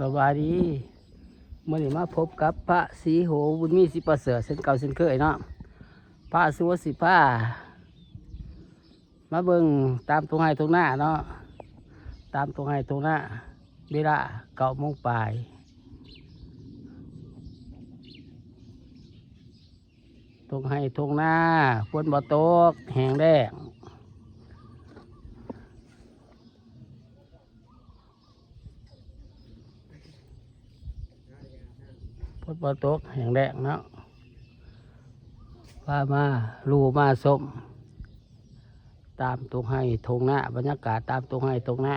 ສະບາຍດີ ມື້ນີ້ມາພົບກັບພະສີໂຫ ບຸນມີ ສິປະເສີດ ເຊັ່ນເກົ່າເຊັ່ນເຄີຍເນາະ. ພະສີໂຫຊິພາມາເບິ່ງຕາມທົ່ງໄຮ່ທົ່ງນາເນາະ, ຕາມທົ່ງໄຮ່ທົ່ງນາ ເວລາເກົ້າໂມງປາຍ. ທົ່ງໄຮ່ທົ່ງນາ ຝົນບໍ່ຕົກ ແຫ້ງແລ້ງ, ຝົນບໍ່ຕົກ ແຫ້ງແລ້ງເນາະ. ພາມາດູມາຊົມ ຕາມທົ່ງໄຮ່ທົ່ງນາ, ບັນຍາກາດຕາມທົ່ງໄຮ່ທົ່ງນາ.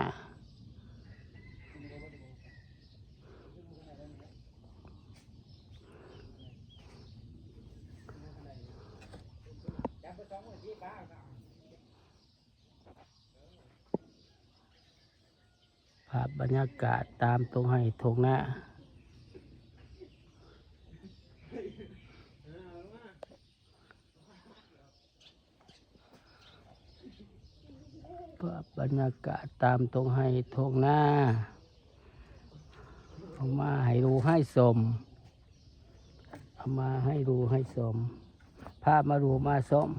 ພາບບັນຍາກາດຕາມທົ່ງໄຮ່ທົ່ງນາ. ພາບບັນຍາກາດຕາມທົ່ງໄຮ່ທົ່ງນາ ເອົາມາໃຫ້ດູໃຫ້ຊົມ, ເອົາມາໃຫ້ດູໃຫ້ຊົມ, ພາມາດູມາຊົມ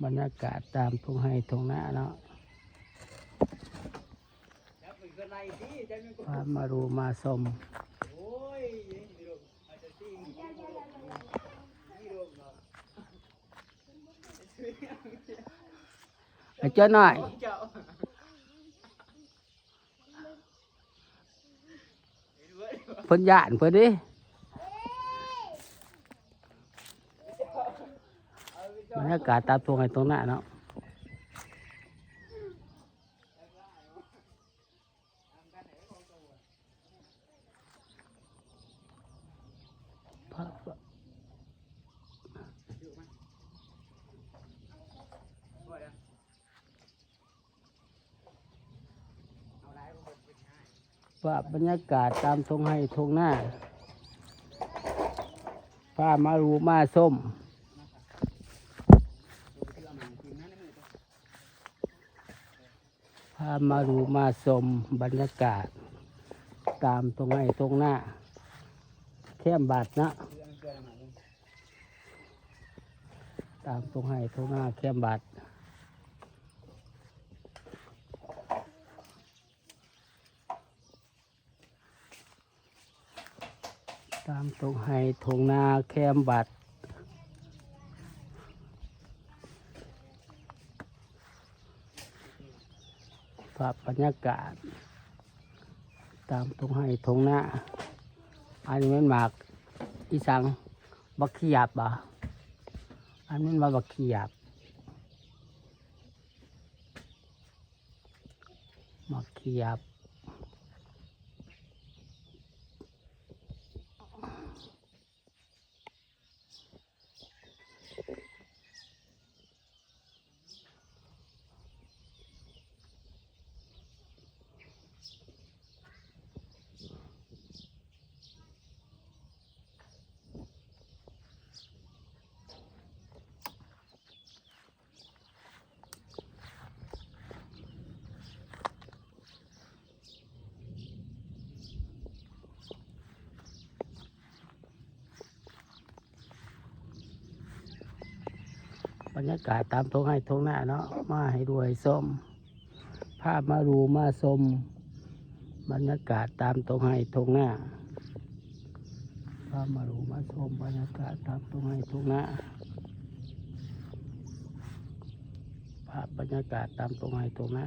ບັນຍາກາດຕາມທົ່ງໄຮ່ທົ່ງນາເນາະ. ພາມາດູມາຊົມ. ໄອ້ເຈົ້ານ້ອຍ ເພິ່ນຢ້ານເພິ່ນເດ້. ບັນຍາກາດຕາມທົ່ງໄຮ່ທົ່ງນາເນາະ. ພາບ ພາບບັນຍາກາດຕາມທົ່ງໄຮ່ທົ່ງນາ ພາມາດູມາຊົມ. ພາມາດູມາຊົມບັນຍາກາດຕາມທົ່ງໄຮ່ທົ່ງນາ ແຄມບາດນະ, ຕາມທົ່ງໄຮ່ທົ່ງນາ ແຄມບາດ. ຕາມທົ່ງໄຮ່ທົ່ງນາ ແຄມບາດ. ພາບບັນຍາກາດຕາມທົ່ງໄຮ່ທົ່ງນາ. ອັນນີ້ແມ່ນໝາກອີ່ສັງ? ບັກຂະຫຍາບບໍ? ອັນນີ້ແມ່ນໝາກບັກຂະຫຍາບ. ໝາກຂະຫຍາບ. ບັນຍາກາດຕາມທົ່ງໄຮ່ທົ່ງນາເນາະ ມາໃຫ້ດູໃຫ້ຊົມ. ພາມາດູມາຊົມບັນຍາກາດຕາມທົ່ງໄຮ່ທົ່ງນາ. ພາມາດູມາຊົມບັນຍາກາດຕາມທົ່ງໄຮ່ທົ່ງນາ. ພາບບັນຍາກາດຕາມທົ່ງໄຮ່ທົ່ງນາ.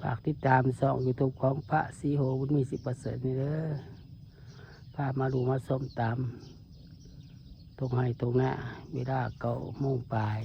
ຝາກຕິດຕາມຊ່ອງຢູທູບຂອງພະສີໂຫ ບຸນມີ ສິປະເສີດນີ້ເດີ. ພາມາດູມາຊົມຕາມທົ່ງໄຮ່ທົ່ງນາ ເວລາເກົ້າໂມງປາຍ. ພ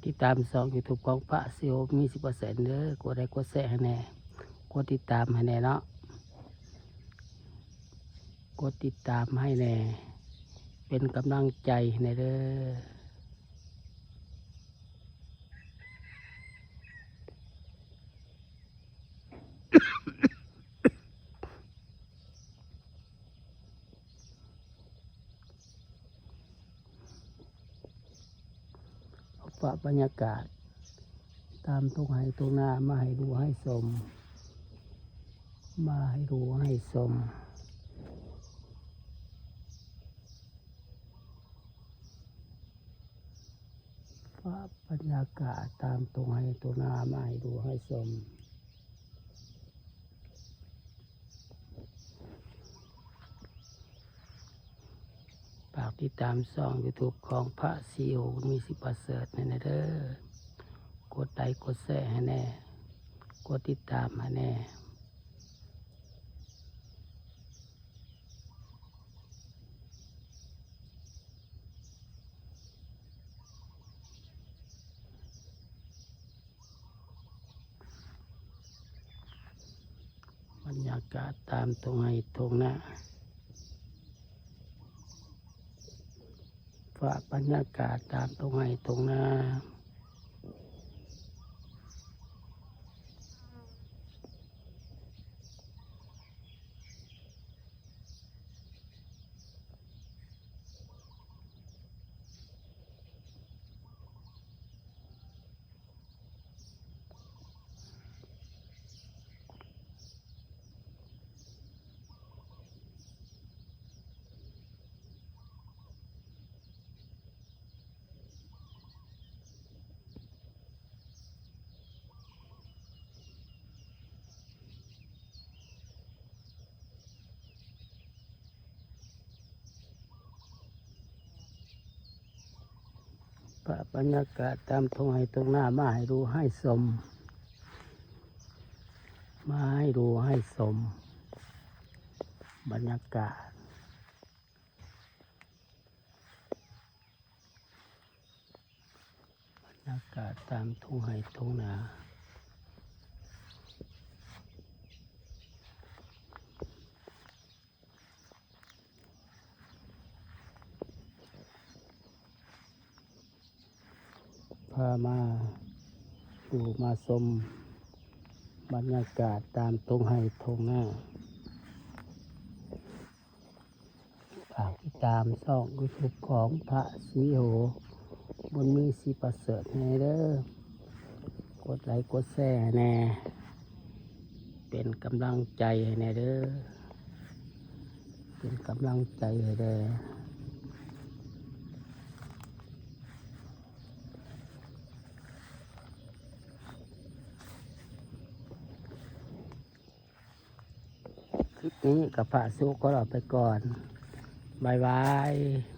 ຕິດຕາມຊ່ອງ YouTube ຂອງພະສີໂຫ ມີສິບເປີເຊັນເດີ. ກົດໄລກົດແຊໃຫ້ແດ່ ກົດຕິດຕາມໃຫ້ແດ່ເນາະ ກົດຕິດຕາມໃຫ້ແດ່ ເປັນກຳລັງໃຈໃຫ້ແດ່ເດີ. ເອົາພາບບັນຍາກາດຕາມທົ່ງໄຮ່ທົ່ງນາມາໃຫ້ດູໃຫ້ຊົມ ມາໃຫ້ດູໃຫ້ຊົມ. ພາບບັນຍາກາດຕາມທົ່ງໄຮ່ທົ່ງນາມາໃຫ້ດູໃຫ້ຊົມ. ຝາກຕິດຕາມຊ່ອງ YouTube ຂອງພະສີໂຫ ບຸນມີ ສີປະເສີດ ໃຫ້ແດ່ເດີ. ກົດໄລກົດແຊໃຫ້ແດ່ ກົດຕິດຕາມໃຫ້ແດ່. ບັນຍາກາດຕາມທົ່ງໄຮ່ທົ່ງນາ ພາບບັນຍາກາດຕາມທົ່ງໄຮ່ທົ່ງນາ. ພາບບັນຍາກາດຕາມທົ່ງໄຮ່ທົ່ງນາມາໃຫ້ດູໃຫ້ຊົມ ມາໃຫ້ດູໃຫ້ຊົມ ບັນຍາກາດ ບັນຍາກາດຕາມທົ່ງໄຮ່ທົ່ງນາ. ພາມາດູມາຊົມບັນຍາກາດຕາມທົ່ງໄຮ່ທົ່ງນາ. ຝາກຕິດຕາມຊ່ອງ YouTube ຂອງພະສີໂຫ ບຸນມີ ສີປະເສີດ ໃຫ້ແດ່ເດີ. ກົດໄລກົດແຊໃຫ້ແດ່ ເປັນກຳລັງໃຈໃຫ້ແດ່ເດີ ເປັນກຳລັງໃຈໃຫ້ແດ່. ຄລິບນີ້ກໍພະສີໂຫຂໍລາໄປກ່ອນ ບາຍບາຍ.